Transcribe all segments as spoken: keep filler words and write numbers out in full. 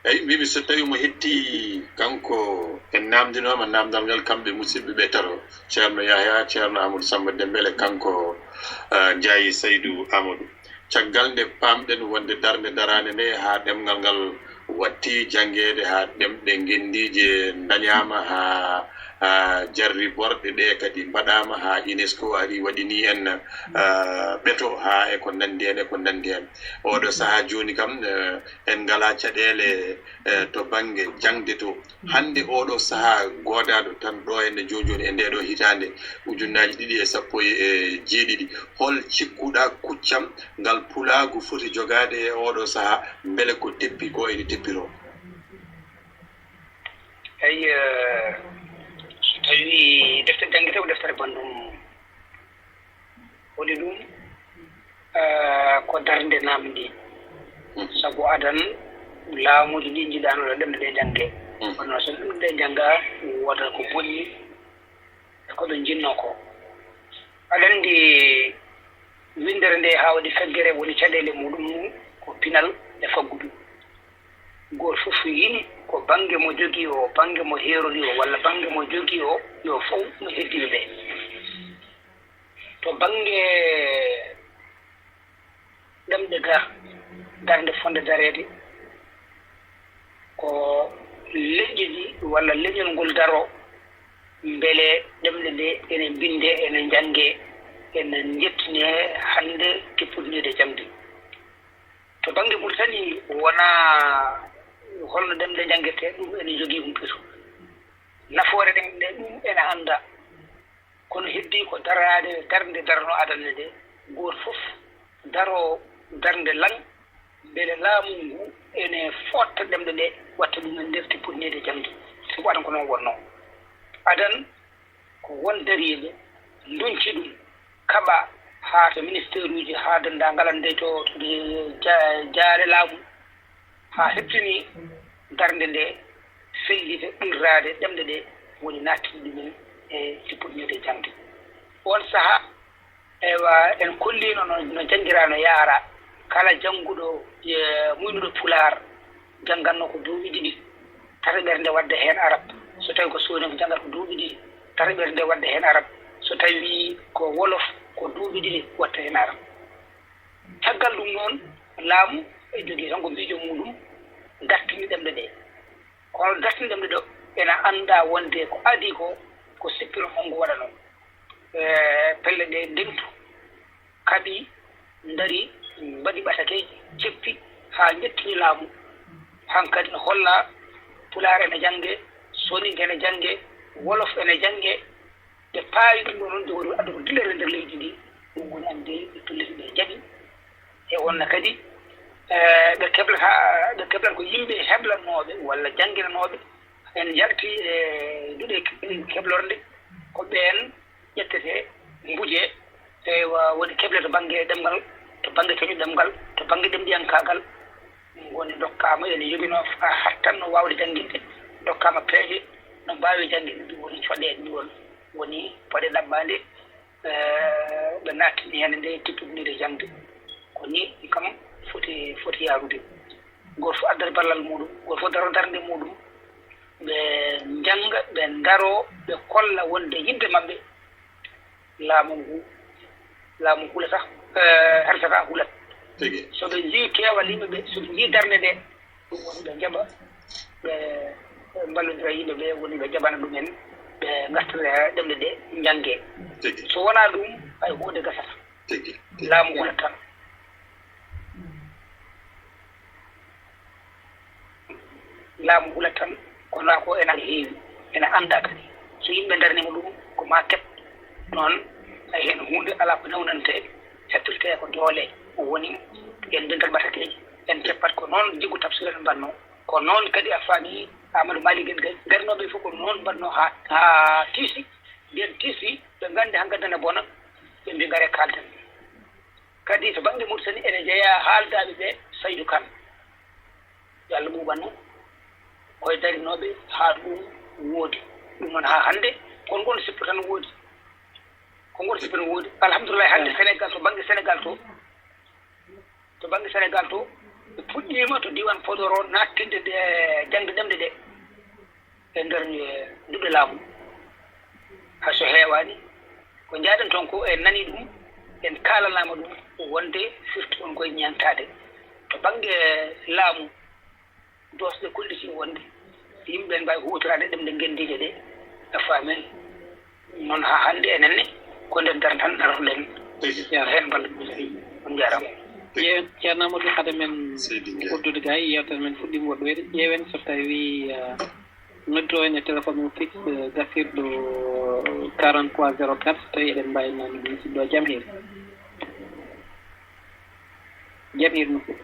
Eyi, mbimi so tawi mo hetti kanko, en namdinoma namdal ngal kamɓe musidɓe ɓe tato, Ceerno Yahya, Ceerno Amadou Samba Dembele, kanko, ah, Ndiaye Saydou Amadou. Caggal nde pamɗen wonde darnde darande nde haa ɗemngal ngal watti janngeede, haa ɗemɗe ngenndiije ndañaama, haa, haa jarri borɗe ɗe kadi mbaɗaama, haa UNESCO ari waɗini en, ah, ɓeto, haa e ko nanndi heen, e ko nanndi heen. Oɗo sahaa jooni kam, eh, en ngalaa caɗeele, eh, to bannge jaŋde to. Hannde oɗo sahaa goodaaɗo tan ɗo henne jooni jooni e nde ɗo hitaande ujunnaaji ɗiɗi e sappo e jeeɗiɗi, hol cikkuɗaa kuccam ngal pulaagu foti jogaade e oɗo sahaa, mbele ko teppi ko ene teppiro? Eyi, eh, so tawii deftere janngirde ko deftere banndum, woni ɗum, eh, ko darnde namndi. Sabu adan laamuuji ɗi njiɗaano ɗo ɗemɗe ɗe jannge. Kono so ɗemɗe ɗe njannga, wota ko bonni e ko ɓe njinnoo ko. Aɗa anndi winndere nde haa waɗi feggere woni caɗeele muɗum ko pinal e faggudu. Gooto fof yini ko bannge mo jogii o, bannge mo heerori o, walla bannge mo jogii o, yo fow no heddii ɓe. To bannge ɗemɗe ga, darnde fotnde dareede, ko leƴƴi ɗi walla leñol ngol daroo, mbele ɗemɗe ɗe ene mbinndee, ene njanngee, ene njettinee hannde tippudinirde jamdi. To bannge Mauritanie, wonaa holno ɗemɗe njanngetee, ɗum ene jogii humpito. Nafoore ɗemɗe ɗum ene anndaa. Kono heddii ko daraade darnde darnoo adannde nde, gooto fof daroo darnde laŋ, mbele laamu ngu ene footta ɗemɗe ɗe, watta ɗum e nder tippudinirde jamdi. Sabu adan ko noon wonnoo. Adan ko won dariiɓe ndonci ɗum, kaɓa haa to ministeeruuji, haa denndaangal annde to, to ja-, jaale laamu, haa heɓtini darnde nde felliti ɓirraade ɗemɗe ɗe woni naattude ɗumen e tippudinirde jaŋde. Oon sahaa, eywa, en kolliino no, no janngiraa no yaara. Kala jannguɗo, e, muynuɗo Pulaar janngannoo ko duuɓi ɗiɗi, tataɓere nde waɗda heen Arab. So tawii ko Sooninko janngata ko duuɓi ɗiɗi, tataɓere nde waɗda heen Arab. So tawii ko Wolof, ko duuɓi ɗiɗi waɗta heen Arab. Caggal ɗum noon, laamu e jogii tan ko miijo muuɗum dartini ɗemɗe ɗe. Kono dartini ɗemɗe ɗo ena anndaa wonde ko adii ko, ko sippiro hongo waɗanoo. E, pelle ɗe ndeentu, kaɓi, ndari, mbaɗi ɓatakeeji, ceppi haa njettini laamu. Hankadi no holla Pulaar ene jannge, Sooninke ene jannge, Wolof ene jannge, ɓe paawi ɗum ɗo noon, jogori addude dillere nder leydi ndi, ɗum woni annde ɓe tulliti ɓe jaɓi. E wonna kadi, eh, ɓe keblata, ɓe keblata ko yimɓe heblanooɓe walla jannginanooɓe. En yalti e duɗe keblornde, ko ɓeen ƴettete, mbuje, eywa, woni keble to bannge ɗemngal, to bannge coñu ɗemngal, to bannge ɗemɗiyankaagal. Ɗum woni ndokkaama, ene yoginoo haa hattanno waawde jannginde, ndokkaama peeje no mbaawi jannginde, ɗum woni coɗeede, ɗum woni, woni poɗe ɗaɓɓaande, eh, ɓe naatini heen nde tippudinirde jaŋde. Ko nii ɗi kam foti, foti yaarude. Gooto fof addata ballal muuɗum, gooto fof daroo darnde muuɗum, ɓe njannga, ɓe ndaroo, ɓe kolla wonde yiɗde maɓɓe, laamu ngu, laamu hulata, eh, hersataa, hulat. Tigi. So ɓe njii keewal yimɓe ɓe, so ɓe njii darnde nde, ɗum woni ɓe njaɓa, ɓe, ɓe mballondira yimɓe ɓe, woni ɓe njaɓana ɗumen, ɓe ngartira ɗemɗe ɗe, njannge. Tigi. So wonaa ɗum, hay huunde gasata. Tigi, tigi. Laamu hulat tan. Laamu hulat tan, kono ko ena heewi, ena anndaa kadi. So yimɓe ndarniima ɗum, ko maa keɓ. Noon, hay heen huunde alaa ko newnantee, hettortee ko doole, o woni en dental ɓatakeeji, en keppat ko noon jiggu Tafsir en mbannoo. Ko noon kadi a faami Amadou Malick en, garnooɓe fof ko noon mbannoo haa, haa tiisi, nden tiisi, ɓe nganndi hankadi ene bona, ɓe mbi ngare kaalten. Kadi to bannge Mauritanie ene jeyaa haaldaaɓe ɓe Saydou Kane. Yo Allah ɓuuɓan mo. Ko e darinooɓe haa ɗum woodi. Ɗum noon haa hannde, ko ngol sippo tan woodi. Ko ngol sippo tan woodi. Alhamdulillahi hannde Sénégal, to bannge Sénégal to, to bannge Sénégal to, Puɗɗiima to diiwaan Podor o naattinde ɗe jaŋde ɗemɗe ɗe e nder duɗe laamu. Hay so heewaani, ko njaaden toon ko en nanii ɗum, en kaalanaama ɗum wonde firti on koye ñaŋtaade. To bannge laamu, doosɗe kollitii wonde yimɓe ɓe mbaawi huutoraade ɗemɗe ngenndiije ɗe, a faami? Noon haa hannde enen ne, ko nder dara tan dartoɗen. Tigi. Yo heen mballa. On njaaraama. Tigi. Ye-, Ceerno Amadou, hade men Seydi Ndiaye. Uddude gay, yeewtere men fuɗɗiima woɗɗoyde. Ƴeewen so tawii, ah, noddiro en e téléphone mum fixe, eh, gasirɗo quarante-trois zéro quatre, so tawii eɗen mbaawi nande ɗum, musidɗo jam hiiri. Jam hiiri musidɗo.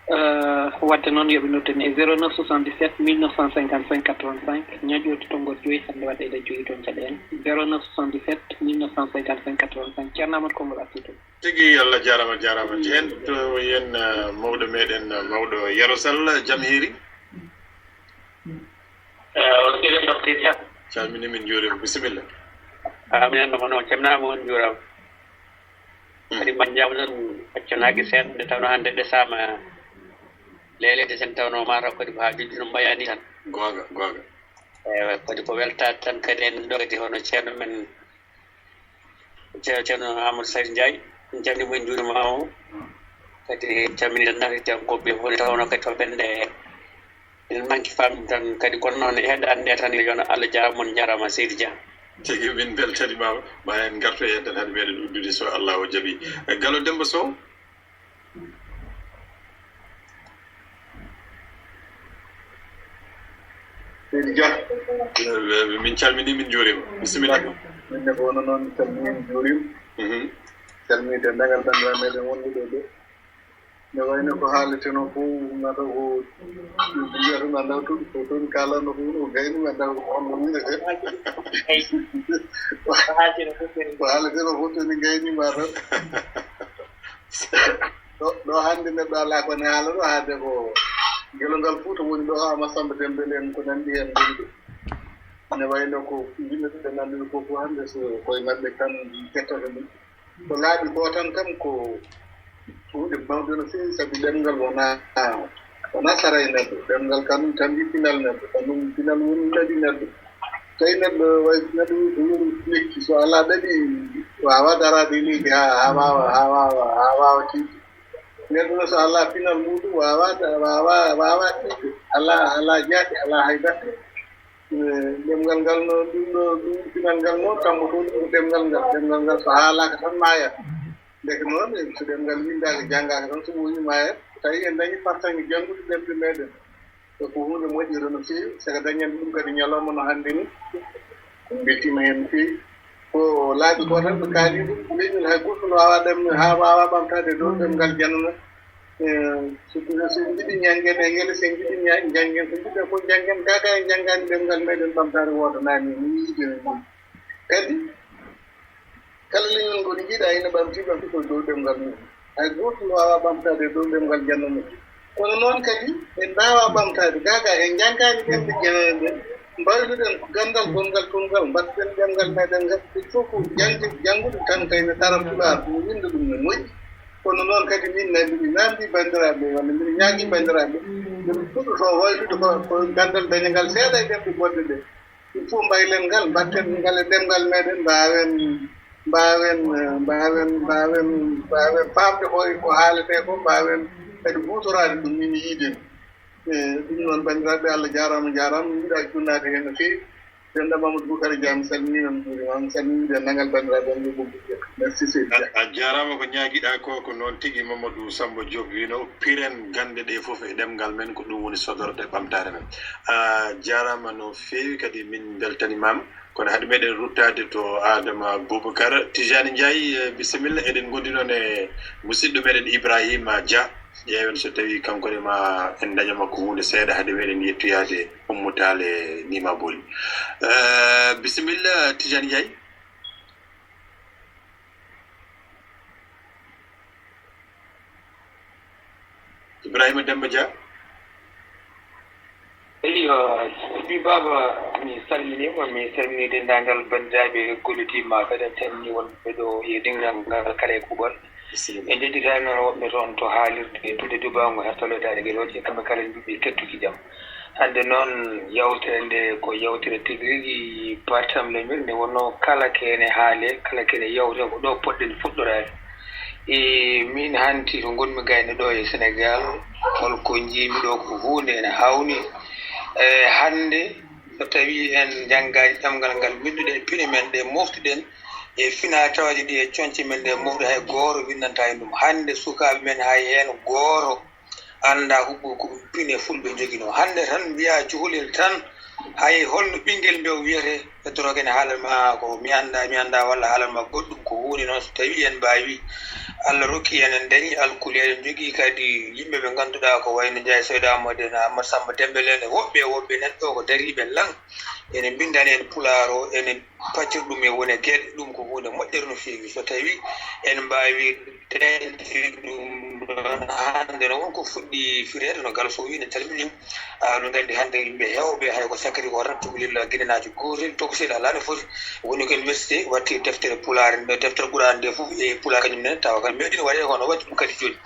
Eh, wadde noon, yo ɓe nodden e zéro neuf soixante-dix-sept mille neuf cent cinquante-cinq quatre-vingt-cinq, ñaƴooti tonngol joyi, hannde waɗde e joyi toon caɗeele. Zéro neuf soixante-dix-sept mille neuf cent cinquante-cinq quatre-vingt-cinq. Ceerno Amadou, konngol artii toon. Tigi, Allah jaaraama, jaaraama. Heen to yen, eh, mawɗo meɗen, eh, mawɗo Yero Sall, jam hiiri. Eh, on tigi, jam hiiri. Calmini min, njuurima. Bisimilla. Amin, no, no, cemnaama, on njuuraama. Mm. Kadi mbaɗ jam tan accanaaki seeɗa, nde tawnoo hannde ɗesaama leeleede, sen tawnoo mataw kadi ko haa jojji no mbayani tan. Googa, googa. Eewa, kadi ko weltaade tan kadi en ɗo kadi hono ceerno men, ce-, ceerno Amadou Saïd Ndiaye, en calminii mo, en njuuriima mo. Kadi en calminii denndaangal hettiyankooɓe ɓe fof, nde tawnoo kadi to ɓenɗe en manki faamde tan kadi, kono noon e heɗaade nde tan, yo Allah jaaraama, on njaaraama Seydi Dia. Tigi, min mbeltaniima, ma en ngartu heen tan hade meɗen uddude so Allah o jaɓi. E Galo Demba Sow. Seydi Dia. Eh, min calminii, min njuuriima. Bisimilla. Min ne ko wano noon, calminii, min njuuriima. Mhm. Calminii denndaangal banndiraaɓe meɗen wonɓe ɗo ɓe. Ne wayno ko haaleteno fof, mataw ko mbiyata, mi anndaa to, ko toon kaalanno fof, no gayni, mi anndaa ko honno wiyetee. Ko haaleteno fof, ko haaleteno fof, to ni gayni, mataw. Ɗo, ɗo hannde neɗɗo alaa ko ne haala ɗo, haade ko gelongal Fuuta woni ɗo, Amadou Samba Dembel en, ko nanndi heen ngonɓe. Ne wayno ko yimɓe ɓe nanndi ko fof hannde, so koye maɓɓe tan kettata ɗum. Ko laaɓi ko tan kam ko huunde mawde no feewi, sabi ɗemngal wonaa, wonaa sara e neɗɗo. Ɗemngal kanum tambi pinal neɗɗo, kanum pinal woni laaɓi neɗɗo. Tawi neɗɗo way neɗɗo ko yoni lekki, so alaa ɗaɗi, waawaa daraade e leydi haa, haa waawa, haa waawa, haa waawa tiiɗde. Neɗɗo no so alaa pinal muuɗum, waawaa da-, waawaa, waawaa tiiɗde. Alaa, alaa jaaɗi, alaa hay batte. Eh, ɗemngal ngal no, ɗum ɗo, ɗum pinal ngal noon, tammbotoo ɗum ko ɗemngal ngal. Ɗemngal ngal so haalaaka tan maayat. Ndeke noon, eh, so ɗemngal winndaaka, janngaaka tan, so ɓooyii maayat. Tawi en dañii fartaŋŋe janngude ɗemɗe meɗen. Ɗo ko huunde moƴƴere no feewi, saka dañen ɗum kadi ñalawma no hannde ni. En mbeltiima heen no feewi. Ko laabi ko tan ɓe kaali ɗum, leñol hay gooto no waawaa ɗem-, haa waawaa ɓamtaade dow ɗemngal janano. Eh, so, so en njiɗi ñanngen e ngel, so en njiɗi ña-, njanngen, so njiɗen fof njanngen, gaa gaa en njanngaani ɗemngal meɗen ɓamtaare woodanaani, no yiide ni. Kadi, kala leñol ngol njiɗaa ina ɓamti, ɓamti ko dow ɗemngal mum. Hay gooto no waawaa ɓamtaade e dow ɗemngal janano. Kono noon kadi, en mbaawaa ɓamtaade, gaa gaa en njanngaani ɗemɗe janano ɗen, mbayluɗen ko ganndal gonngal toon ngal, mbaɗten ɗemngal meɗen ngal, il faut ko jannde, janngude tan, kayne tara Pulaar, ɗum winnda ɗum ne moƴƴi. Kono noon kadi, min ne mbiɗa naamndii banndiraaɓe, walla mbiɗa ñaagii banndiraaɓe, ɓe puɗɗotoo waylude ko, ko ganndal dañangal seeɗa e ɗemɗe goɗɗe ɗe. Il faut mbaylen ngal, mbaɗten ngal e ɗemngal meɗen, mbaawen, mbaawen, eh, mbaawen, mbaawen, mbaawen faamde ko, ko haaletee ko, mbaawen kadi huutoraade ɗum, min yiide ɗum. Eh, ɗum noon, banndiraaɓe, Allah jaaraama, jaaraama, mi yiɗaa junnaade heen no feewi. Dennda Mamadou Boukary Dia, mi salminiima, mi njuuriima, mi salmini denndaangal banndiraaɓe am, yo Boubou Dieng. Merci, Seydi Dia. A, a jaaraama, ko ñaagiɗaa ko, ko noon tigi. Mamadou Samba Diop wiino, piren gannde ɗe fof e ɗemngal men, ko ɗum woni sodorde ɓamtaare men. A jaaraama no feewi, kadi min mbeltanimaama. Kono hade meɗen ruttaade to Adama Boubacar, Tijani Ndiaye, eh, bisimilla. Eɗen ngondi noon e musidɗo meɗen Ibrahima Dia. Ƴeewen so tawii kanko ne ma en daña makko huunde seeɗa hade meɗen yettoyaade Ummu Taal e Nima Boli. Eh, bisimilla, Tijani Ndiaye. Ibrahima Demba Dia. Eyyo, Seydi Baba, mi salminiima, mi salmini denndaangal banndiraaɓe kollidiiɓe ma kadi, en calminii wonɓe ɗo e dengal ngal kala e kuuɓal. En njeɗɗitaani noon wonɓe toon to haalirde Duude Dubaango, hettoloodaade gelooje, kamɓe kala en mbiɓe kettuki jam. Hannde noon, yawtere nde ko yawtere tigi rigi partam lemir nde wonno kala kene haale, kala kene yawte ko ɗo poɗɗen fuɗɗoraade. E min hanti to ngonmi gayne ɗo e Senegal, holko njiimi ɗo ko huunde ene hawni. E hannde, so tawi en njanngaani ɗemngal ngal, winnduɗen pine men ɗe, moftuɗen e fina tawaaji ɗi e coñce men ɗe, moftude hay gooro winndantaa en ɗum. Hannde sukaaɓe men hay heen gooro anndaa huɓɓo ko pine fulɓe njoginoo. Hannde tan mbiyaa cukalel tan, hay holno ɓinngel mbew wiyetee, e doroke ne haalan ma ko mi anndaa, mi anndaa, walla haalan ma goɗɗum ko huunde noon. So tawii en mbaawii, Allah rokki en, en ndañii alkuli, eɗen njogii kadi yimɓe ɓe ngannduɗaa ko wayno Njaay Seydo Amadou en, Amadou Samba Dembel en, e woɓɓe e woɓɓe, neɗɗo ko dariiɓe lan, ene mbinndani en Pulaar o, ene paccir ɗum e wone geɗe, ɗum ko huunde moƴƴere no feewi. So tawii en mbaawii teeŋti ɗum ɗoon, hannde no won ko fuɗɗi fireede, no Gallo Sow wii, en calminii. Ah, no nganndi hannde yimɓe heewɓe, hay ko sakiri ko tan, cukalel ginenaajo gootel, tokosel alaa no foti. Woni ko université watti deftere Pulaar, deftere Quraan nde fof e Pulaar kañum ne, tawa kadi meeɗino waɗe kono waɗi ɗum kadi jooni.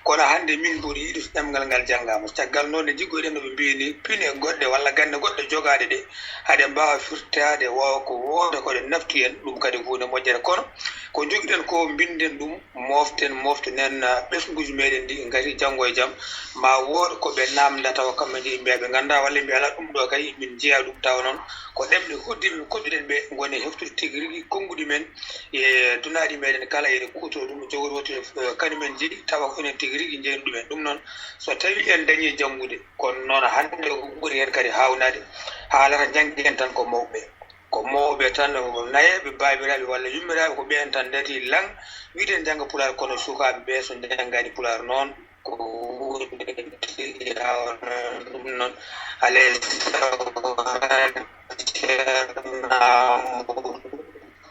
Kono hannde min mboɗo yiɗi so ɗemngal ngal janngaama. Caggal noon nde njiggoyɗen no ɓe mbiyi ni, pine goɗɗe walla gannde goɗɗe jogaaɗe ɗe, haɗe mbaawa firtaade, waawa ko wooda ko ɗe nafti en, ɗum kadi ko huunde moƴƴere. Kono ko njogiɗen ko, mbinden ɗum, moften, moftonen, ah, ɓesnguuji meeɗen ɗi, ngati janngo e jam, ma wood ko ɓe naamnda tawa kamɓe njeyi mbiya ɓe nganndaa, walla mbiya alaa, ɗum ɗo kay min njeyaa ɗum, tawa noon ko ɗemɗe hoddiiɓe koɗɗuɗen ɓe ngoni heftude tigi rigi konnguɗi men e dunaaɗi meeɗen kala, ene kuutoo ɗum, jogori wottude, eh, kañum en njeyi, tawa ko enen tigi rigi njeyi ɗum en. Ɗum noon, so tawii en dañii janngude, kono noon hannde ko ɓuri heen kadi haawnaade, haalata njanngen tan ko mawɓe. Ko mawɓe tan, nayeeɓe, baabiraaɓe walla yummiraaɓe, ko ɓeen tan ndati lan, wiide njannga Pulaar, kono sukaaɓe ɓe so njanngaani Pulaar noon, ko huunde tigi haawnaande. Ɗum noon, alaa e sago, Ceerno Amadou,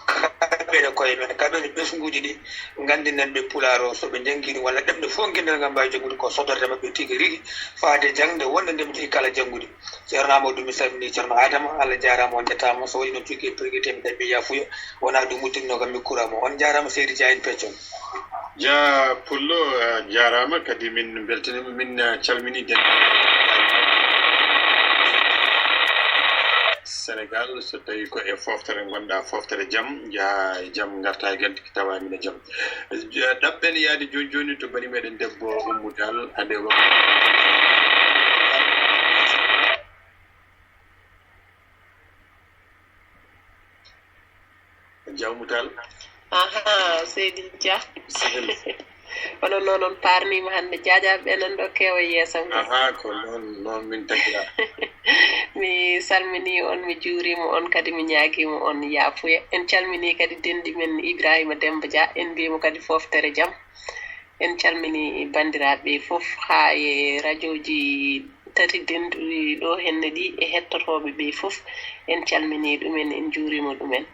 kaɓen koye men, kaɓen ɓesnguuji ɗi, nganndinen ɓe Pulaar o, so ɓe njanngi ɗum, walla ɗemɗe fof nginndal ngal mbaawi janngude, ko sodorde maɓɓe tigi rigi, faade jaŋde wonde nde ɓe njogii kala janngude. Ceerno Amadou, mi salminii Ceerno Adama, Allah jaaraama, on njettaama. So waɗii noon cuuɗi e pirgitee, mi ɗaɓɓi yaafuya, wonaa ɗum uddinnoo kam mi kuraama. On njaaraama, seydi Dia, en peccon. Dia Pullo, eh, jaaraama, kadi min mbeltaniima, min, eh, calminii denndaangal Senegal, so tawii ko e fooftere ngonɗaa, fooftere jam, njahaa e jam, ngartaa e jam, tigi tawa min e jam. Eh, ɗaɓɓen yaade jooni jooni to bani meeɗen debbo Ummu Tall, hade wa- Jawmu Tall. Aha, seydi Dia. Sehil. Onon noon, on paarniima hannde, jaajaaɓe ɓe nan ɗo keewa yeeso am. Aha, ko noon, noon min tagira. Mi salminii on, mi juuriima on, kadi mi ñaagiima on yaafuya. En calminii kadi denɗi men Ibrahima Demba Dia, en mbiima kadi fooftere jam. En calminii banndiraaɓe fof, haa e rajooji tati dentuɗi ɗo henne ɗi e hettotooɓe ɓe fof. En calminii ɗumen, en njuuriima ɗumen.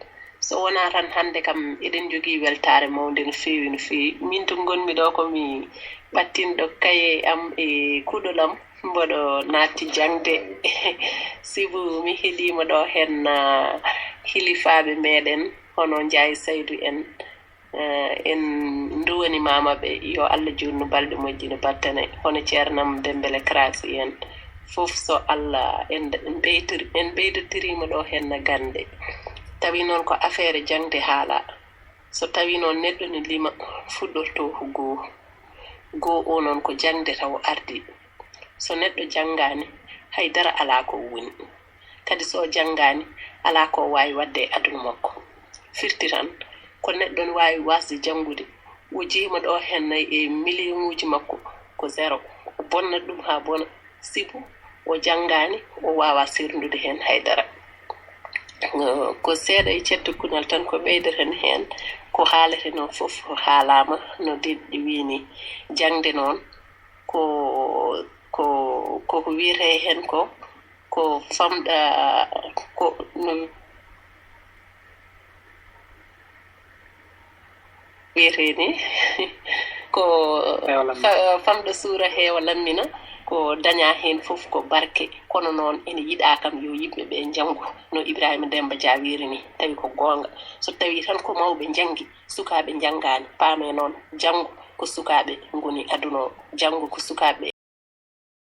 So wonaa tan hannde kam eɗen njogii weltaare mawnde no feewi, no feewi. Min to ngonmi ɗo ko mi ɓattinɗo kaye am e kuɗol am, mboɗo naatti jaŋde. Sibu mi heɗiima ɗo heen, ah, hilifaaɓe meeɗen hono Njaay Saydu en. Eh, en nduwanimaama ɓe, yo Allah juutnu balɗe moƴƴi no battane, hono ceernam Dembele Karaasi en. Fof so Allah en, en ɓeytir-, en ɓeydotiriima ɗo heen gannde. Tawi noon ko afeere jaŋde haala. So tawi noon neɗɗo ne lima, fuɗɗorto ko goo. Goo o noon ko jaŋde taw ardi. So neɗɗo janngaani, hay dara alaa ko woni. Kadi so o janngaani, alaa ko o waawi waɗde e aduna makko. Firti tan, ko neɗɗo ne waawi waasde janngude, o jiima ɗo heen nayi e miliyoŋuuji makko, ko zéro. O bonnat ɗum haa bona, sibu o janngaani, o waawaa serndude heen hay dara. Eh, ko seeɗa e cettukunal tan ko ɓeydeten heen, ko haalete noon fof haalaama, no denɗi wii ni. Jaŋde noon, ko, ko, ko ko wiyetee heen ko, ko famɗa, ko no wiyetee ni, ko heewa lammina. Fa-, famɗa suura heewa lammina, ko dañaa heen fof ko barke. Kono noon ene yiɗaa kam yo yimɓe ɓe njanngu, no Ibrahima Demba Dia wiyri ni, tawi ko goonga. So tawii tan ko mawɓe njanngi, sukaaɓe njanngaani, paamee noon, janngo ko sukaaɓe ngoni aduna o. Janngo ko sukaaɓe